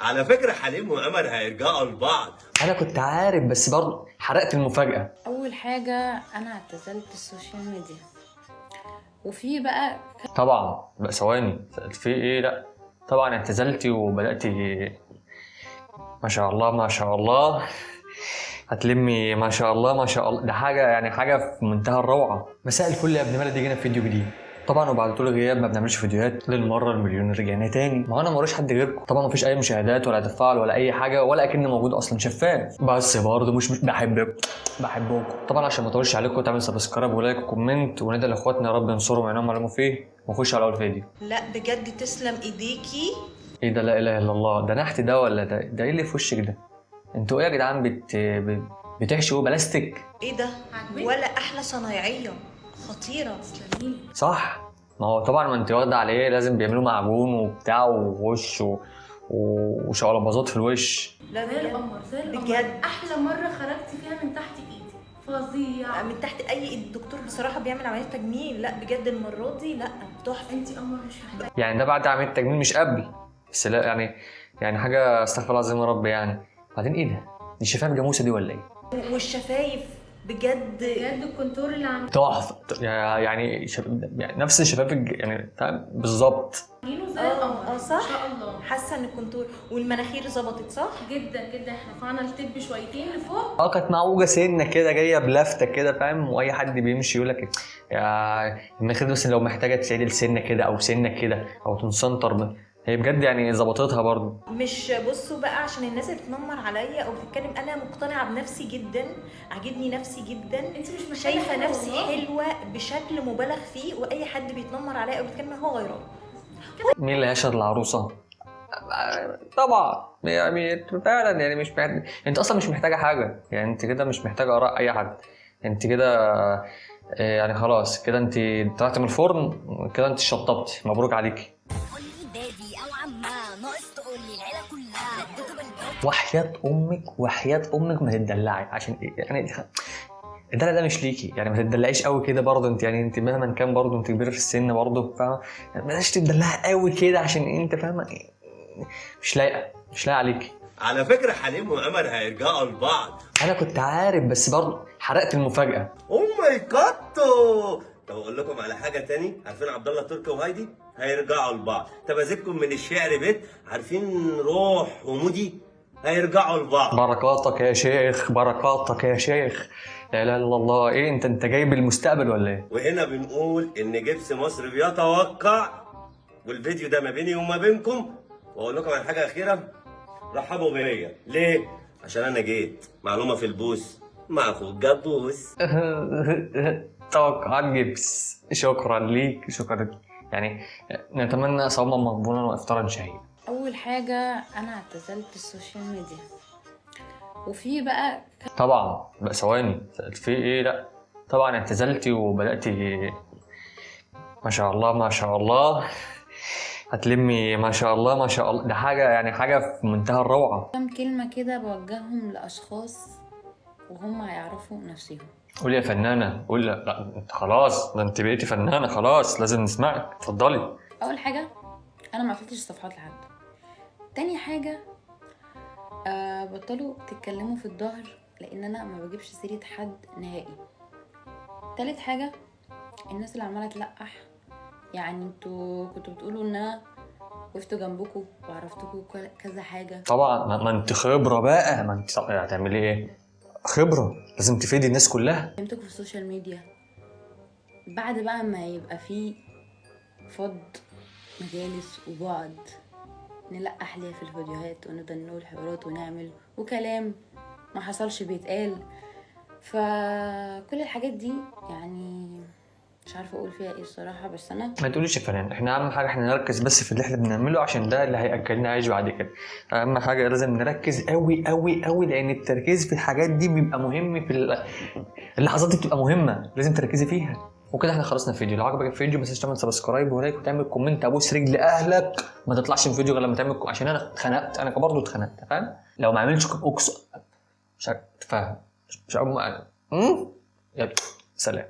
على فكرة حليم وقمر هيرجعوا لبعض. انا كنت عارف بس برضه حرقت المفاجاة. اول حاجة انا اعتزلت ال social media، وفي بقى طبعا بقى ثواني، في ايه؟ لا طبعا اعتزلتي وبداتي ما شاء الله ما شاء الله هتلمي ما شاء الله ما شاء الله، ده حاجة يعني حاجة في منتهى الروعة. مساء الفل يا ابن بلدي، جينا في فيديو جديد. طبعا وبعد طول غياب ما بنعملش فيديوهات للمرة المليون رجعنا تاني. ما هو انا ماليش حد غيركم طبعا، ما فيش اي مشاهدات ولا تفاعل ولا اي حاجة ولا اكن موجود اصلا، شفاف بس برضه مش بحبكم طبعا. عشان ما اطولش عليكم تعمل subscribe و like و comment، وندعي لاخواتنا يا رب ينصرهم ويعينهم على ما فيه، ونخش على اول فيديو. لا بجد تسلم ايديكي. ايه ده؟ لا اله الا الله، ده نحت ده ولا ده ايه اللي في وشك ده؟ انتوا ايه يا جدعان بتحشوا بلاستيك؟ ايه ده؟ ولا احلى صنايعيه خطيرة. صح، ما هو طبعا ما انت واخده عليه، لازم بيعملوا معجون وبتاع ووش وشقلباظات في الوش. لا زي بجد القمر زي القمر بجد. احلى مرة خرجتي فيها من تحت ايدي، فظيع. من تحت اي ايد دكتور بصراحة بيعمل عملية تجميل. لا بجد المرة دي لا تحفة. انتي قمر مش محتاجه. يعني ده بعد عملية تجميل مش قبل، بس لا يعني حاجة استغفر الله العظيم يا رب. يعني بعدين ايه ده؟ دي شفاف جاموسه دي ولا ايه؟ والشفايف بجد بجد ال contour اللي عاملينه تحفة يعني يعني نفس الشفاف يعني فاهم بالظبط. زي القمر. اه صح؟ ان شاء الله. حاسه ان ال contour والمناخير ظبطت صح؟ جدا جدا، احنا رفعنا ال tip شويتين لفوق. اه كانت معوجة سنة كده، جاية بلفته كده فاهم، واي حد بيمشي يقول لك يا المناخير بس لو محتاجه تعدل سنة كده او سنة كده او تنسنتر، هي بجد يعني ظبطتها برضه. مش بصوا بقى عشان الناس اللي بتنمر عليا او بتتكلم، انا مقتنعة بنفسي جدا، عاجبني نفسي جدا، انت مش محتاجه شايفه حاجة نفسي والله. حلوة بشكل مبالغ فيه، واي حد بيتنمر عليا او بيتكلم هو غيران. مين اللي هيشهد العروسة؟ طبعا يعني فعلا يعني مش محتاج، انت اصلا مش محتاجه حاجة، يعني انت كده مش محتاجه اراء اي حد، انت كده يعني خلاص كده انت طلعت من الفرن كده، انت شطبتي، مبروك عليكي. وحياة امك وحياة امك ما تتدلعي، عشان يعني الدلع ده مش ليكي، يعني ما تتدلعيش قوي كده برضه انت، يعني انت مهما كان برضه انت كبيرة في السن برضه فاهمه، يعني بلاش تتدلعي قوي كده عشان انت فاهمه مش لايقة، مش لايقة عليكي. على فكرة حليم وقمر هيرجعوا لبعض. انا كنت عارف بس برضه حرقت المفاجاة. oh my God. طب اقول لكم على حاجة تاني، عارفين عبد الله تركي وهايدي هيرجعوا لبعض. طب ازيدكم من الشعر بيت، عارفين روح ومودي هيرجعوا لبعض. بركاتك يا شيخ، بركاتك يا شيخ، لا اله الا الله. ايه انت جايب المستقبل ولا ايه؟ وهنا بنقول ان جبس مصر بيتوقع، والفيديو ده ما بيني وما بينكم. واقول لكم على حاجة اخيرة، رحبوا بيا ليه؟ عشان انا جيت معلومة في البوس مع اخوك جبوس. توقعات جبس، شكرا ليك، شكرا. يعني نتمنى صوما مقبولا وافطارا شهيا. اول حاجة انا اعتزلت ال social media، وفي بقى طبعا بقى ثواني، في ايه؟ لا طبعا اعتزلتي وبداتي ما شاء الله ما شاء الله هتلمي ما شاء الله ما شاء الله، ده حاجة يعني حاجة في منتهى الروعة. كام كلمة كده بوجههم لاشخاص وهم هيعرفوا نفسهم. قولي يا فنانة، قولي. لا, لا انت خلاص، ده انت بقيتي فنانة خلاص، لازم نسمعك، اتفضلي. اول حاجة انا ما قفلتش الصفحات لحد. تاني حاجة بطلوا تتكلموا في الظهر، لان انا ما بجيبش سيره حد نهائي. تالت حاجة الناس اللي عماله تلقح، يعني انتوا كنتوا بتقولوا ان انا وقفت جنبكم وعرفتكم كذا حاجة. طبعا ما انت خبره بقى، ما انت هتعملي ايه؟ خبره لازم تفيدي الناس كلها. كلمتكم في ال social media بعد بقى ما يبقى فيه فض مجالس وبعد نلقح ليها في الفيديوهات ونفضل نقول حوارات ونعمل وكلام ما حصلش بيتقال. فكل الحاجات دي يعني مش عارفه اقول فيها ايه الصراحة، بس انا ما تقوليش يا فنان، احنا اهم حاجة احنا نركز بس في اللي احنا بنعمله، عشان ده اللي هياكلنا عيش بعد كده. اهم حاجة لازم نركز قوي قوي قوي، لان التركيز في الحاجات دي بيبقى مهم، في اللحظات دي بتبقى مهمة، لازم تركزي فيها. وكده احنا خلصنا الفيديو. لو عجبك الفيديو ما تنساش تعمل subscribe و like وتعمل comment. ابوس رجل اهلك ما تطلعش من الفيديو غير لما تعمل عشان انا اتخنقت، انا برضه اتخنقت فاهم. لو ما عملتش اقسم مش عارف فاهم، مش عارف. يلا سلام.